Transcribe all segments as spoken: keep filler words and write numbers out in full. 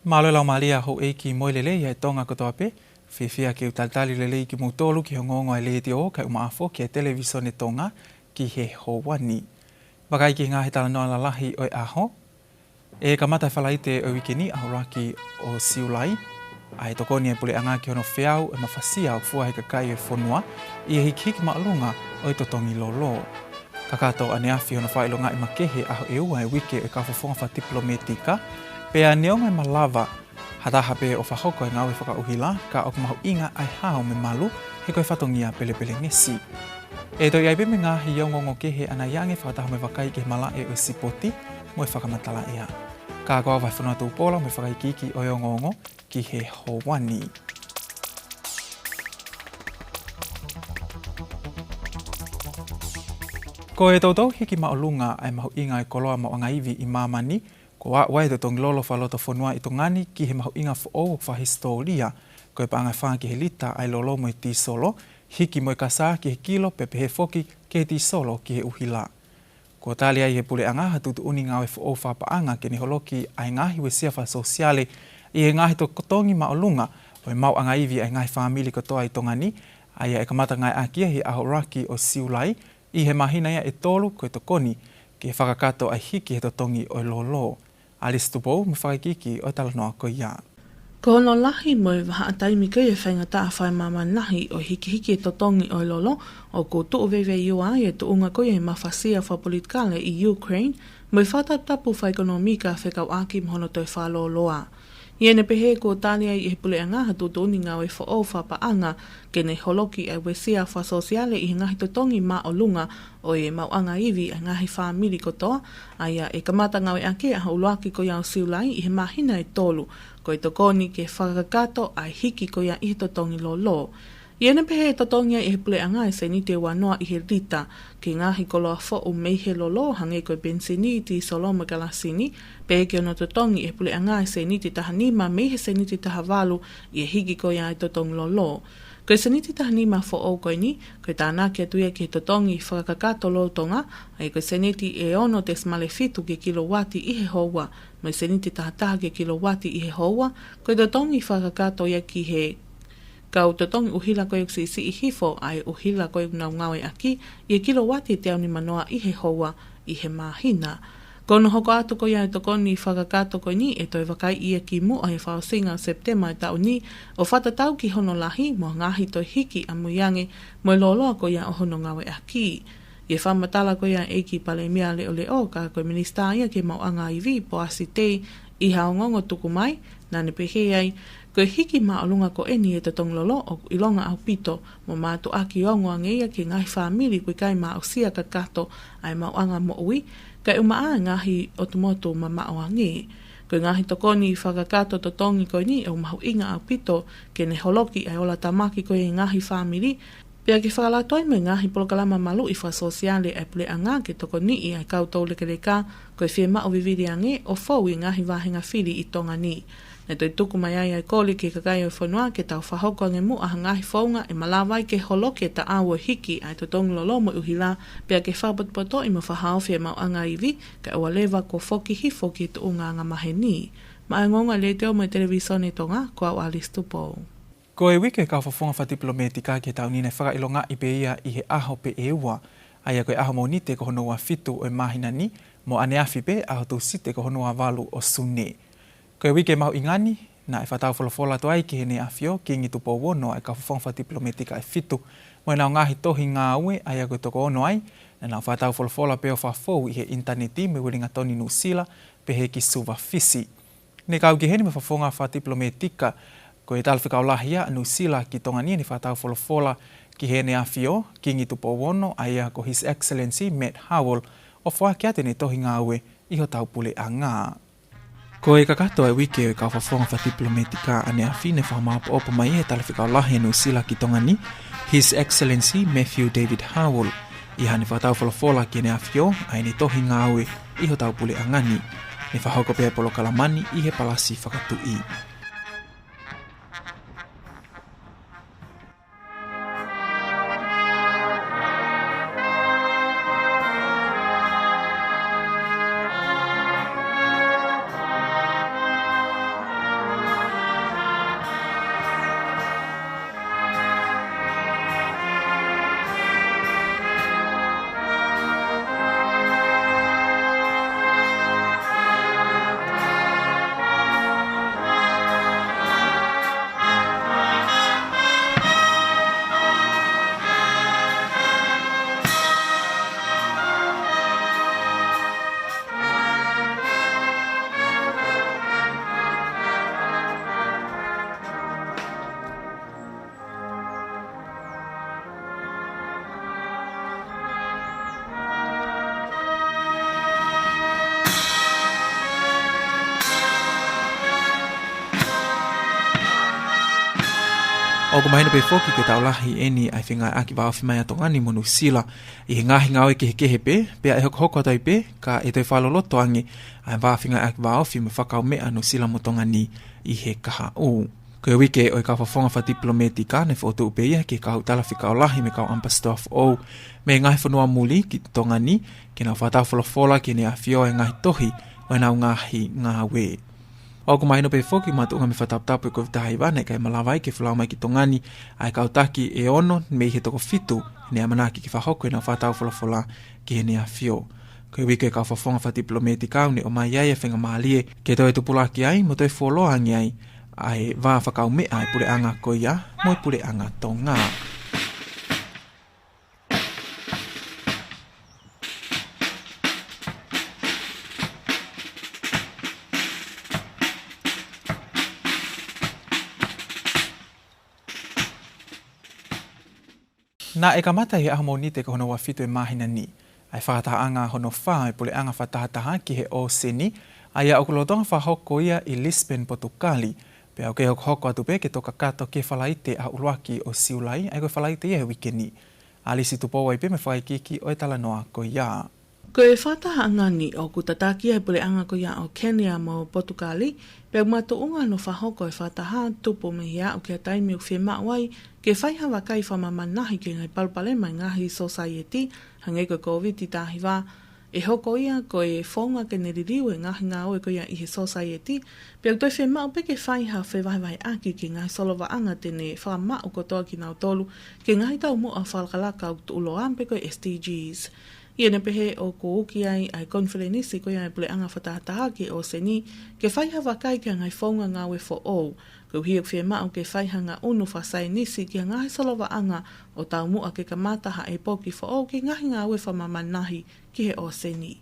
Mālō e laumālie ʻa houʻeiki mo e lelei ʻa e Tonga kotoa pē. Fiefia ke u talitali lelei kimoutolu ki he ongoongo ʻa e Letiō kae ʻumaʻā foki e Televisone Tonga ki he houa ni. Vakai ki he ngaahi talanoa lalahi ʻo e ʻaho. ʻE kamata e Falaite ʻo e uike ni, ʻaho ʻuluaki ʻo Siulai, ʻa e tokoni ʻa e Puleʻanga ki hono feau e mafasia ʻoku fua ʻe he kakai ʻo e fonua ʻi he hikihiki māʻolunga ʻo e totongi lolo. Kakato ʻaneafi hono fakaʻilongaʻi makehe ʻaho ʻe ua e uike ʻo e kau fofonga fakatipilometika, pea neongo e malava ha taha pē ʻo fakahoko e ngāue fakaʻuhila, ka ʻoku mahuʻinga ʻa e hao mo e malu, he ko e fatongia pelepelengesi. ʻE toe ʻi ai pē mo e ngaahi ongoongo kehe ʻanai ange fakataha mo e vakai ki he malaʻe ʻo e sipoti mo e fakamatala ʻea. Ka ko au Vaifonua Tupola mo e fakaikiiki ʻo e ongoongo ki he houa ni. Ko e toutou hiki māʻolunga ʻa e mahuʻinga ʻo e koloa maʻuʻanga ivi ʻi māmani, kuo aʻu ai e totongi lolo fakalotofonua ʻi Tonga ni ki he mahuʻinga foʻou ʻoku fakahisitōlia, ko e paʻanga ʻe fā ki he lita ʻa e lolo mo e tīsolo, hiki mo e kasa ki he kilo, pea pehē foki ki he tīsolo ki he ʻuhila. Kuo tali ai ʻe he Puleʻanga ha tuʻutuʻuni ngāue foʻou fakapaʻanga ke ne holoki ʻa e ngaahi uesia fakasōsiale ʻi he ngaahi totongi māʻolunga ʻo e maʻuʻanga ivi ʻa e ngaahi fāmili kotoa ʻi Tonga ni, ʻa ia ʻe kamata ngāueʻaki ia he ʻaho ʻuluaki ʻo Siulai, ʻi he māhina ia ʻe tolu, ko e tokoni ke fakakakato ʻa e hiki he totongi ʻo e lolo. Alice Tupou mo e fakaikiiki ʻo e talanoa ko ia. Ko hono lahi mo e vahaʻa taimi ko ia e faingataʻa fakamāmani lahi ʻo e hikihiki e totongi ʻo e lolo, ʻoku tuʻu veiveiua ai e tuʻunga ko ia e mafasia fakapolitikale ʻi Ukraine, mo e fakataputapu fakaʻekonōmika fekauʻaki mo hono toe fakaloloa. ʻI heʻene pehē kuo tali ai ʻe he Puleʻanga ha tuʻutuʻuni ngāue foʻou fakapaʻanga ke ne holoki ʻa e uesia fakasōsiale ʻi he ngaahi totongi māʻolunga ʻo e maʻuʻanga ivi ʻa e ngaahi fāmili kotoa, ʻa ia ʻe kamata ngāueʻaki ʻaho ʻuluaki ko ia ʻo Siulai ʻi he māhina ʻe tolu, ko e tokoni ke fakakakato ʻa e hiki ko ia ʻi he totongi lolo. ʻI heʻene pehē ʻe totongi ai ʻe he Puleʻanga e sēniti ʻe ua noa ʻi he lita ki he ngaahi koloa foʻou mei he lolo, hangē ko e penisini, tīsolo mo e kalasini, pea ʻe kei totongi ʻe he Puleʻanga e sēniti taha nima mei he sēniti taha valu ʻi he hiki ko ia e totongi lolo. Ko e sēniti taha nima foʻou ko eni, ko e tānaki atu ia ki he totongi fakakakato lolotonga, ʻa ia ko e sēniti ʻe ono tesimale fitu ki he kilowati ʻi he houa, mo e sēniti taha taha ki he kilowati ʻi he houa, ko e totongi fakakakato ia ki he kau totongi ʻuhila ko ia ʻoku siʻisiʻi hifo ʻa e ʻuhila ko ia ʻoku nau ngāueʻaki, ʻi he kilowati ʻe teau nima noa ʻi he houa ʻi he māhina. Ko hono hoko atu ko ia e tokoni fakakakato ko eni ʻe toe vakaiʻi ia kimuʻa he fakaʻosinga ʻo Sepitema ʻo e taʻu ni, ʻo fakatatau ki hono lahi mo e ngaahi toe hiki ʻamuiange mo e lōloa ko ia ʻo hono ngāueʻaki. ʻI he fakamatala ko ia ʻa e ʻEiki Palēmia Leʻoleʻo, ka ko e Minisitā ia ki he Maʻuʻanga Ivi, Poasi Tei, ʻi ha ongoongo tuku mai, naʻa ne pehē ai, ko e hiki māʻolunga ko eni e totongi lolo ʻoku ʻilonga ʻaupito mo mātuʻaki ongo ange ia ki he ngaahi fāmili ʻoku ʻikai maʻusia kakato ʻa e maʻuʻanga moʻui, kae ʻumaʻā e ngaahi ʻotu motu mamaʻo ange. Ko e ngaahi tokoni fakakakato totongi ko eni ʻoku mahuʻinga ʻaupito ke ne holoki ʻa e ola tāmaki ko ia ʻi he ngaahi fāmili, pea ke fakalato ai mo e ngaahi polokalama maluʻi fakasōsiale ʻa e Puleʻanga ke tokoniʻi ʻa e kau toulekeleka ko e fiemaʻu vivili ange ʻo fou ʻi he ngaahi vāhenga fili ʻi Tonga ni. Naʻe toe tuku mai ai ʻa e kole ki he kakai ʻo e fonua ke tau fakahoko ange muʻa ha ngaahi founga ʻe malava ai ke holoki e taʻau ʻo e hiki ʻa e totongi lolo mo e ʻuhila, pea ke fakapotopotoʻi mo fakahaofi e maʻuʻanga ivi, kae ʻoua leva kuo foki hifo ki he tuʻunga angamaheni. Maʻá e ongoongo ʻa e Letiō mo e Televisone Tonga, ko au Alice Tupou. Ko e uike ʻo e kau fofonga fakatipilometika ki he taʻu ni naʻe fakaʻilongaʻi pē ia ʻi he ʻaho pē ʻe ua, ʻa ia ko e ʻaho Mōnite ko hono ua fitu ʻo e māhina ni, mo ʻaneafi pē ʻaho Tūsite ko hono ua valu ʻo Sune. Ko e uike mahuʻinga ni, naʻe fakataufolofola atu ai ki Heʻene ʻAfio Kingi Tupou Ono ʻa e kau fofonga fakatipilometika ʻe fitu, mo ʻenau ngaahi tohi ngāue, ʻa ia ko e toko ono ai naʻa nau fakataufolofola pea fakafou ʻi he ʻinitaneti mei Uelingatoni, Nuʻusila, pehē ki Suva, Fisi. Ne kau ki heni mo e fofonga fakatipilometika, ko e Talafekau Lahi ʻa Nuʻusila ki Tonga ni, ne fakataufolofola ki Heʻene ʻAfio Kingi Tupou Ono, ʻa ia ko His Excellency Matt Howell, ʻo foaki atu ʻene tohi ngāue ʻi hotau puleʻanga. Ko e kakato e uike ʻo e kau fofonga fakatipilometika ʻaneafi ne fakamāopoopo mai ʻe he Talafekau Lahi ʻa Nuʻusila ki Tonga ni, His Excellency Matthew David Howell, ʻi haʻane fakataufolofola ki Heʻene ʻAfio, ʻa ʻene tohi ngāue ʻi hotau puleʻanga ni. Ne fakahoko pē ʻa e polokalama ni ʻi he Palasi Fakatuʻi. ʻOku mahino pē foki ko e taʻu lahi eni ʻa e fengāueʻaki vāofi mai ʻa Tonga ni mo Nuʻusila ʻi he ngaahi ngāue kehekehe pē, pea ʻe hokohoko atu ai pē, ka ʻe toe fakaloloto ange ʻa e vā fengāueʻaki vāofi mo e fakakaumeʻa ʻa Nuʻusila mo Tonga ni ʻi he kahaʻu. Ko e uike ʻo e kau fofonga fakatipilometika naʻe fokotuʻu pē ia ki he kau talafekau lahi mo e kau ʻamipasitoa foʻou mei he ngaahi fonua muli ki Tonga ni, ke nau fakatau folofola ki Heʻene ʻAfio ʻa e ngaahi tohi ʻo ʻenau ngaahi ngāue. ʻOku mahino pē foki, makatuʻunga mei he fakataputapu ʻo e Kōviti taha hiva, naʻe ʻikai malava ai ke folau mai ki Tonga ni ʻa e kau taki ʻe ono mei he toko fitu naʻe ʻamanaki ke fakahoko ʻenau fakatau folofola ki Heʻene ʻAfio. Ko e uike ʻo e kau fofonga fakatipilometika ʻoku ne ʻomai ai ʻa e faingamālie ke toe tupulaki ai mo toe fuoloa ange ai ʻa e vā fakakaumeʻa ʻa e puleʻanga ko ia mo e puleʻanga Tonga. Naʻe kamata ʻi he ʻaho Mōnite ko hono ua fitu ʻo e māhina ni ʻa e fakatahaʻanga hono fā ʻo e puleʻanga fakatahataha ki he ʻōseni, ʻa ia ʻoku lolotonga fakahoko ia ʻi Lisbon, Potukali, pea ʻoku kei hokohoko atu pē ke toe kakato ki he Falaite ʻaho ʻuluaki ʻo Siulai, ʻa ia ko e Falaite ia he uike ni. ʻAlisi Tupou ai pē mo e fakaikiiki ʻo e talanoa ko ia. Ko e fakatahaʻanga ni ʻoku tataki ai ʻa e puleʻanga ko ia ʻo Kenya mo Potukali, pea makatuʻunga hono fakahoko ʻo e fakataha, tupu mei he aʻu ki ha taimi ʻoku fiemaʻu ai ke fai ha vakai fakamāmani lahi ki he ngaahi palopalema ʻi he ngaahi sosaieti, hangē ko e Kōviti taha hiva, ʻe hoko ia ko e founga ke ne liliu e ngaahi ngāue ko ia ʻi he sosaieti, pea ʻoku toe fiemaʻu pē ke fai ha fevahevaheʻaki ki he ngaahi solovaʻanga te ne fakamaʻu kotoa kinautolu ki he ngaahi taumuʻa fakalakalaka ʻoku tuʻuloa pe ko e S D Gs. ʻI heʻene pehē ʻoku uki ai ʻa e konifelenisi ko ia ʻa e puleʻanga fakatahataha ki he ʻōseni ke fai ha vakai ki ha ngaahi founga ngāue foʻou, koeʻuhi ʻoku fiemaʻu ke fai ha ngaʻunu fakasaienisi ki ha ngaahi solovaʻanga ʻo taumuʻa ke kamata ha ʻepoki foʻou ki he ngaahi ngāue fakamāmani lahi ki he ʻōseni.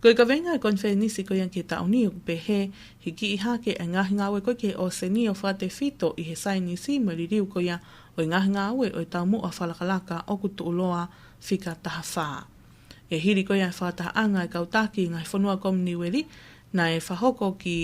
Ko e kaveinga ʻa e konifelenisi ko ia ki he taʻu ni ʻoku pehē, hikiʻi hake ʻa e ngaahi ngāue ko ia ki he ʻōseni ʻo fakatefito ʻi he saienisi mo e liliu ko ia ʻo e ngaahi ngāue ʻo e taumuʻa fakalakalaka ʻoku tuʻuloa fika taha fā. ʻI he hili ko ia ʻa e fakatahaʻanga ʻa e kau taki ʻi he ngaahi fonua Kominiueli, naʻe fakahoko ki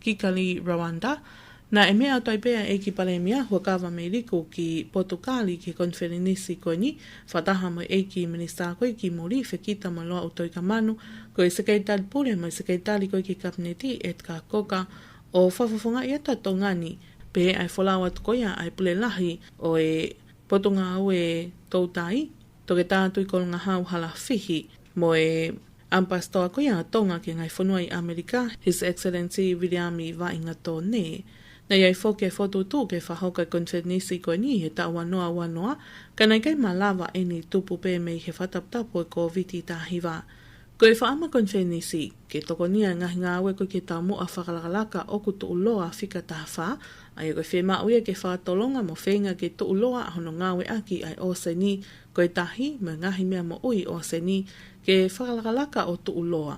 Kigali, Rwanda, naʻe meʻa atu ai pē ʻa e ʻEiki Palēmia, Huʻakavameiliku, ki Potukali ki he konifelenisi ko eni, fakataha mo e ʻEiki Minisitā ko ia ki muli, Fekitamoeloa ʻUtoikamanu, ko e Sekelitali Pule mo e Sekelitali ko ia ki he Kapineti, Edgar Coker, ʻo fakafofongaʻi atu ʻa Tonga ni, pehē ʻa e folau atu ko ia ʻa e Pule Lahi ʻo e Potungāue Toutai, Toketā Tuʻikoloʻungahau Halafihi, mo e ʻAmipasitoa ko ia ʻa Tonga ki he ngaahi fonua ʻi ʻAmelika, His Excellency Viliami Vaʻingatone. Naʻe ʻi ai foki ʻa e fokotuʻutuʻu ke fakahoko ʻa e konifelenisi ko eni he taʻu ua noa ua noa, ka naʻe ʻikai malava ʻeni, tupu pē mei he fakataputapu ʻo e Kōviti taha hiva. Ko e fakaʻamu ʻa e konifelenisi ke tokonia ʻa e ngaahi ngāue ko ia ki he taumuʻa fakalakalaka ʻoku tuʻuloa fika taha fā, ʻa ia ko e fiemaʻu ia ke fakatolonga mo feinga ke tuʻuloa ʻa hono ngāueʻaki ʻa e ʻōseni, ko e tahi mo e ngaahi meʻa moʻui ʻōseni ke fakalakalaka ʻo tuʻuloa.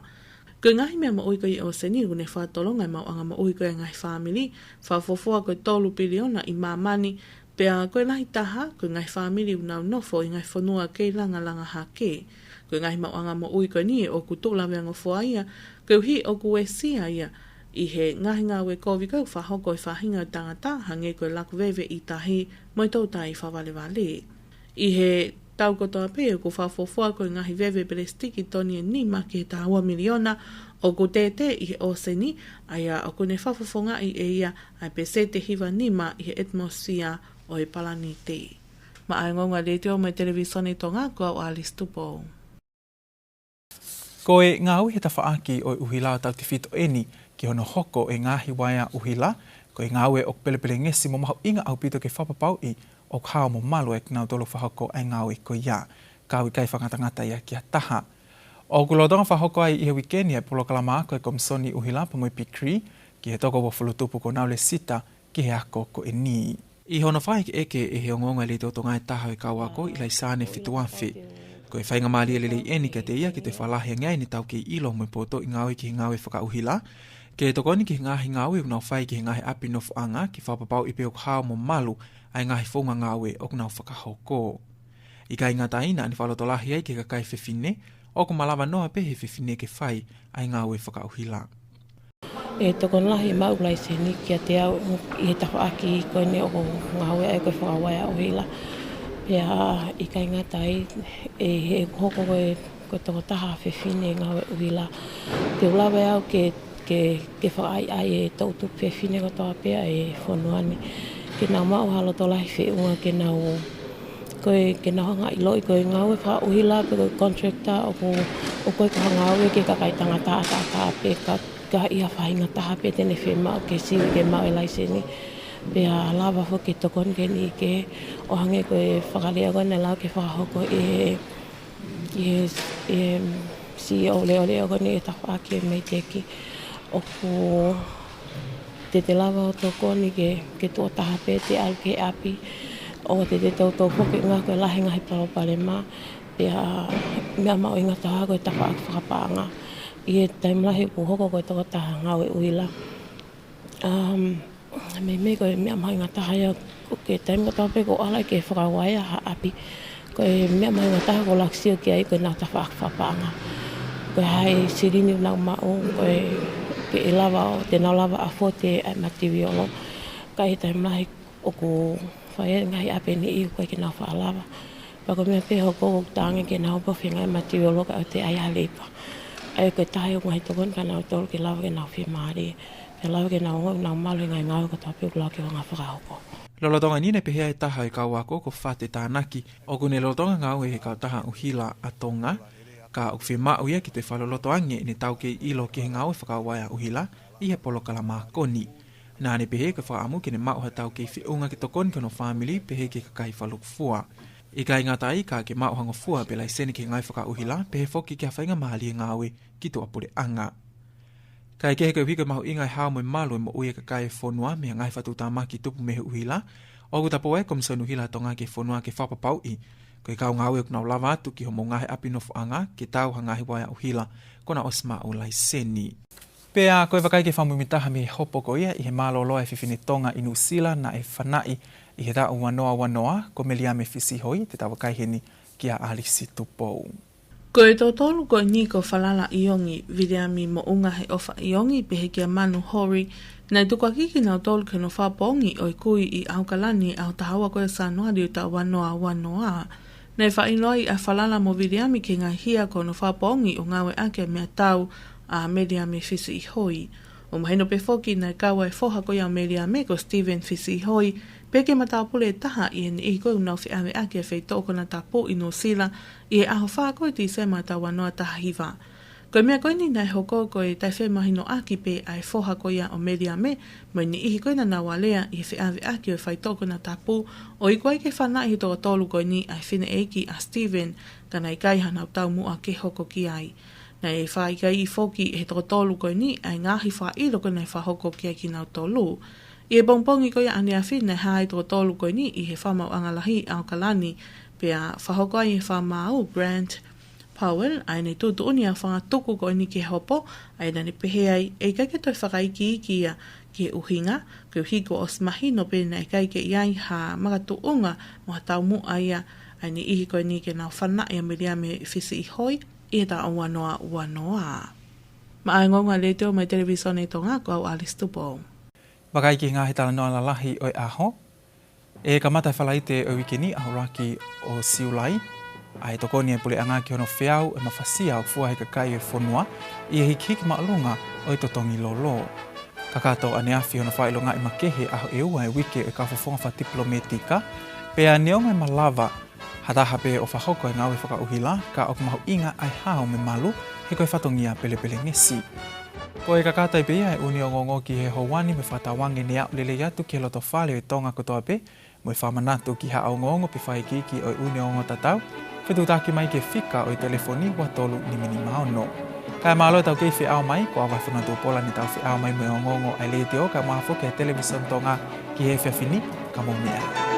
Ko e ngaahi meʻa moʻui ko ia ʻōseni ʻoku ne fakatolonga ʻa e maʻuʻanga moʻui ko ia ʻa e ngaahi fāmili, fakafuofua ko e tolu piliona ʻi māmani, pea ko e lahi taha ko e ngaahi fāmili ʻoku nau nofo ʻi he ngaahi fonua kei langalanga hake. Ko e ngaahi maʻuʻanga moʻui ko eni ʻoku tuʻu laveangofua ia, koeʻuhi ʻoku uesia ia ʻi he ngaahi ngāue kovi ko ia ʻoku fakahoko ʻe he faʻahinga ʻo e tangata, hangē ko e laku veve ʻi tahi mo e toutai fakavalevale. ʻI he tau kotoa pē ʻoku fakafuofua ko e ngaahi veve pelesitiki toni ʻe nima ki he taha ua miliona ʻoku tētē ʻi he ʻōseni, ʻa ia ʻoku ne fakafofongaʻi ʻe ia ʻa e peseti ʻe hiva nima ʻi he ʻetimositia ʻo e palanite. Maʻá e ongoongo ʻa e Letiō mo e Televīsone Tonga, ko au ʻAlisi Tupou. Ko e ngāue he tafaʻaki ʻo e ʻuhila ʻo tautefito ʻeni ki hono hoko e ngaahi uaea ʻuhila, ko e ngāue ʻoku pelepelengesi mo mahuʻinga ʻaupito ke fakapapauʻi ʻoku hao mo malu ʻa kinautolu ʻoku fakahoko ʻa e ngāue ko ia, kae ʻikai fakangatangata ia ki ha taha. ʻOku lolotonga fakahoko ai ʻi he uike ni ʻa e polokalama ako ʻa e Komisoni ʻUhila pea mo e Pikiri ki he toko uofulu tupu kuo nau lēsisita ki he ako ko eni. ʻI hono fakaʻekeʻeke ʻe he ongoongo ʻa e Letiō Tonga ʻa e taha ʻo e kau ako, ʻIlaisaane Fituafe, ko e faingamālie lelei ʻeni kiate ia ke toe fakalahi ange ai ʻene taukei ʻilo mo e potoʻi ngāue ki he ngāue fakaʻuhila, ke tokoni ki he ngaahi ngāue ʻoku nau fai ki he ngaahi ʻapi nofoʻanga ke fakapapauʻi pē ʻoku hao mo malu ʻa e ngaahi founga ngāue ʻoku nau fakahoko. ʻIkai ngata ai, naʻá ne fakalotolahi ai ki he kakai fefine, ʻoku malava noa pē ʻe he fefine ke fai ʻa e ngāue fakaʻuhila. ʻE tokoni lahi maʻu laiseni kiate au ʻi he tafaʻaki ko eni ʻoku ngāueʻaki ai ko e fakauaea ʻuhila. Pea ʻikai ngata ai, ʻe, ʻe hoko ko e, ko e tokotaha fefine ngāue ʻuhila. Te u lava au ke, ke, ke fakaʻaiʻai e toʻutupu fefine kotoa pē ʻa e fonua ni. Ke nau maʻu ha loto lahi feʻunga ke nau, ko e, ke nau hanga ʻiloʻi ko e ngāue fakaʻuhila pe ko e contractor ʻoku, ʻoku ʻikai ko ha ngāue ki he kakai tangata ʻataʻatā pē ka, ka ʻi ha faʻahinga taha pē te ne fiemaʻu ke sivi ke maʻu e laiseni. Pea lava foki ke tokoni ki he niʻihi kehe ʻo hangē ko e fakalea ko ē naʻe lava ke fakahoko ʻe he, ʻe he, ʻe he C E O leʻoleʻo ko eni ʻe tafaʻaki e MEIDECC ʻoku te te lava ʻo tokoni ke, ke tuʻo taha pē te ʻalu ki he ʻapi. ʻO te te toutou foki ngā ko e lahi ngaahi palopalema. Pea meʻa mahuʻinga taha ko e tafaʻaki fakapaʻanga. ʻI he taimi lahi ʻoku hoko ko e tokotaha ngāue ʻuhila. Um, meimei ko e meʻa mahuʻinga taha ia, ko e taimi kotoa pē ʻoku ala ke fakauaea ha ʻapi. Ko e meʻa mahuʻinga taha ʻoku ou sio ki ai ko ʻenau tafaʻaki fakapaʻanga. Ko e hā e silini ʻoku nau maʻu, ko e, ke ʻe lava ʻo, te nau lava ʻo afford e material. Ka ʻi he taimi lahi ʻoku fai e ngaahi ʻapi ʻe niʻihi ʻoku ʻikai ke nau faʻa lava. Pea ko e meʻa pē hoko ʻoku talaange ke nau hopo feinga e material ka ʻoku teʻeki ai ha leipa. ʻA ia ko e taha ia ʻoku ngaahi tokoni kia nautolu ke lava ke nau fiemālie. Pea lava ke nau ongoʻi ʻoku nau malu he ngaahi ngāue kotoa pē ʻoku lava ke hanga ʻo fakahoko. Lolotonga eni naʻe pehē ʻe he taha ʻo e kau ako ko Fate Tānaki, ʻoku ne lolotonga ngāue he kautaha ʻuhila ʻa Tonga, ka ʻoku fiemaʻu ia ke toe fakaloloto ange ʻene taukei ʻilo ki he ngāue fakauaea ʻuhila ʻi he polokalama ko eni. Naʻa ne pehē ko e fakaʻamu ke ne maʻu ha taukei feʻunga ke tokoni ki hono fāmili pehē ki he kakai fakalukufua. ʻIkai ngata ai ka ke maʻu ha ngofua pe laiseni ki he ngāue fakaʻuhila, pehē foki ki ha faingamālie ngāue ki tuʻapuleʻanga. Kae kehe koeʻuhi ko e mahuʻinga e hao mo e malu e moʻui e kakai e fonua mei he ngaahi fakatuʻutāmaki tupu mei he ʻuhila, ʻoku tapou e Komisoni ʻUhila Tonga ki he fonua ke fakapapauʻi ko e kau ngāue ʻoku nau lava atu ki hoʻomou ngaahi ʻapi nofoʻanga ke tau ha ngaahi uaea ʻuhila kuo nau ʻosi maʻu laiseni. Pea ko e vakai ki he fakamuimuitaha mei he hopo ko ia ʻi he mālōlō e fefine Tonga ʻi Nuʻusila naʻe fanaʻi ʻi he taʻu ua noa ua noa, ko Meliame Fisihoi, te tau vakai heni kia ʻAlisi Tupou. Ko e toko tolu ko eni ko Falala ʻIongi, Viliami Moʻungaheʻofa ʻIongi, pehē kia Manu Hori, naʻe tukuakiʻi kinautolu ki hono fakapoongi ʻo e kui ʻi ʻAokalani ʻaho taha ua ko ia ʻo Sānuali ʻo e taʻu ua noa ua noa. Naʻe fakaʻilo ai ʻa Falala mo Viliami ki he ngaahi hia ko hono fakapoongi ʻo ngāueʻaki e meʻatau ʻa Meliame Fisihoi. ʻOku mahino pē foki naʻe kau ʻa e foha ko ia ʻo Meliame ko Stephen Fisihoi, pea ko e matāpule ʻe taha ʻi he niʻihi ko ē ʻoku nau feʻaveʻaki e faitoʻo konatapu ʻi Nuʻusila ʻi he ʻaho fā ko ia ʻo Tīsema taʻu ua noa taha hiva. Ko e meʻa ko eni naʻe hoko ko e taʻefemahinoʻaki pē ʻa e foha ko ia ʻo Meliame mo e niʻihi ko ē naʻa nau alea ʻi he feʻaveʻaki ʻo e faitoʻo konatapu, ʻo iku ai ke fanaʻi he toko tolu ko eni ʻa e fineʻeiki ʻa Stephen, ka naʻe ʻikai haʻanau taumuʻa ke hoko ki ai. Naʻe fakaʻikaiʻi foki ʻe he toko tolu ko eni ʻa e ngaahi fakaʻilo ko ē naʻe fakahoko kiate kinautolu. ʻI he pongipongi ko ia ʻaneafi naʻe hā e toko tolu ko eni ʻi he Fakamaauʻanga Lahi ʻi ʻAokalani, pea fakahoko ai ʻe he fakamaau Grant Powell ʻa ʻene tuʻutuʻuni ʻa e fanga tuku ko eni ki he hopo, ʻa ia naʻa ne pehē ai ʻe ʻikai ke toe fakaikiiki ia ki he ʻuhinga, koeʻuhi kuo ʻosi mahino pē naʻe ʻikai ke ʻi ai ha makatuʻunga mo ha taumuʻa ia ʻa e niʻihi ko eni ke nau fanaʻi ʻa Meliame Fisihoi ʻi he taʻu ua noa ua noa. Maʻá e ongoongo ʻa e Letiō mo e Televīsone Tonga, ko au ʻAlisi Tupou. Vakai ki he ngaahi talanoa lalahi ʻo e ʻaho. ʻE kamata ʻi he Falaite ʻo e uike ni, ʻaho ʻuluaki ʻo Siulai, ʻa e tokoni ʻa e puleʻanga ki hono feau e mafasia ʻoku fua ʻe he kakai ʻo e fonua ʻi he hikihiki māʻolunga ʻo e totongi lolo. Kakato ʻaneafi hono fakaʻilongaʻi makehe ʻaho ʻe ua e uike ʻo e kau fofonga fakatipilōmētika, pea neongo e malava ha taha pē ʻo fakahoko e ngāue fakaʻuhila, ka ʻoku mahuʻinga ʻa e hao mo e malu, he ko e fatongia pelepelengesi. Ko e kakato ia pē ʻa e ʻū ongoongo ki he houa ni, mo e fakatauange ne aʻu lelei atu ki he loto fale ʻo e Tonga kotoa pē, mo e fakamanatu ki haʻo ongoongo pe fakaikiiki ʻo e ʻū ongoongo tatau, fetuʻutaki mai ki he fika ʻo e telefoni ua tolu nima nima ono. Kae mālō e tau kei feʻao mai, ko au Vaifuna Tupola ne tau feʻao mai mo e ongoongo ʻa e Letiō kae ʻumaʻā foki e Televīsone Tonga ki he efiafi ni, ka mou meʻa ā.